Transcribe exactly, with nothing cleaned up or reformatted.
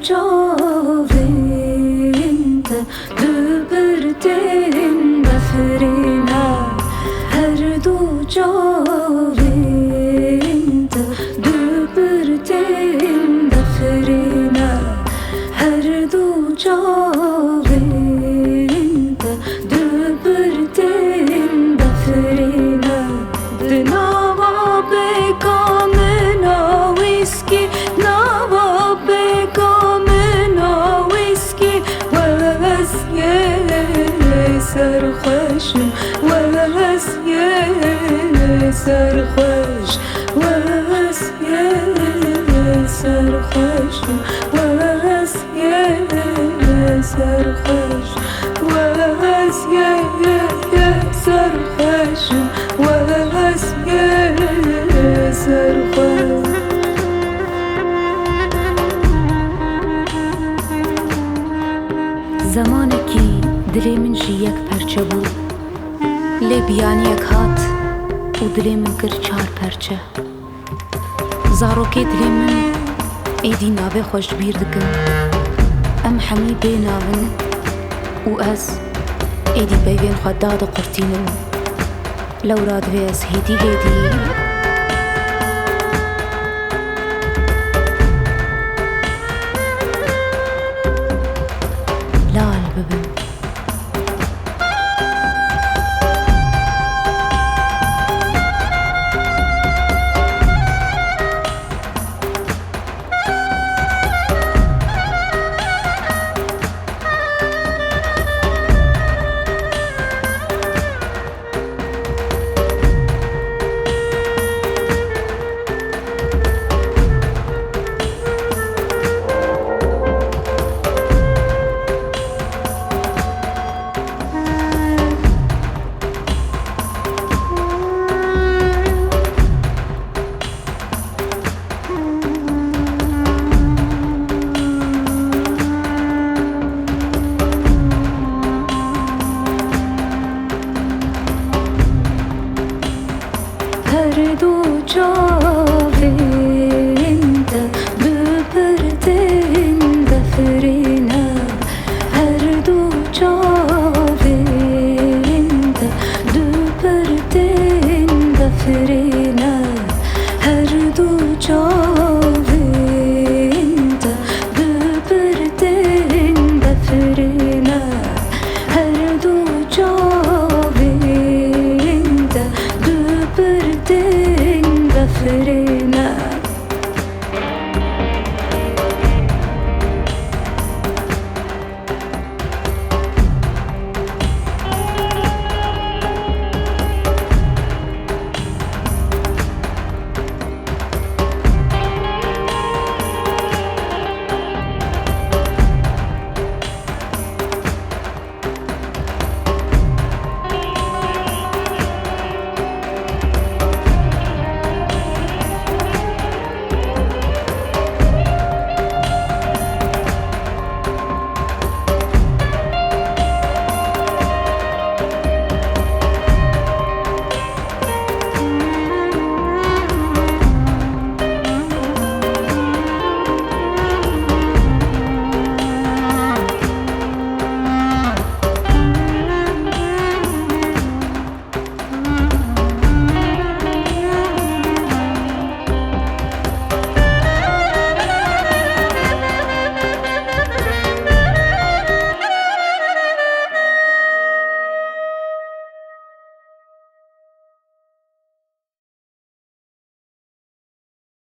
Çavên te du pirtên befrî ne, her du çavên te du pirtên befrî ne, her du çavên te du pirtên befrî ne. Di nava pêka min a wîskî, nava pêka min a wîskî, wez yê serxweş im, wez yê serxweş, wez yê serxweş im, wez yê serxweş, wez yê serxweş im, wez yê serxweş. Zemanekî dilê min jî yek perçe bû. Lê biyaniyek hat û dilê min kir çar perçe. Zarokê dilê min êdî navê xwe ji bîr dikin. Em hemî bê nav in û ez êdî peyvên xwe dadiqurtînim. Lewra divê ez hêdî hêdî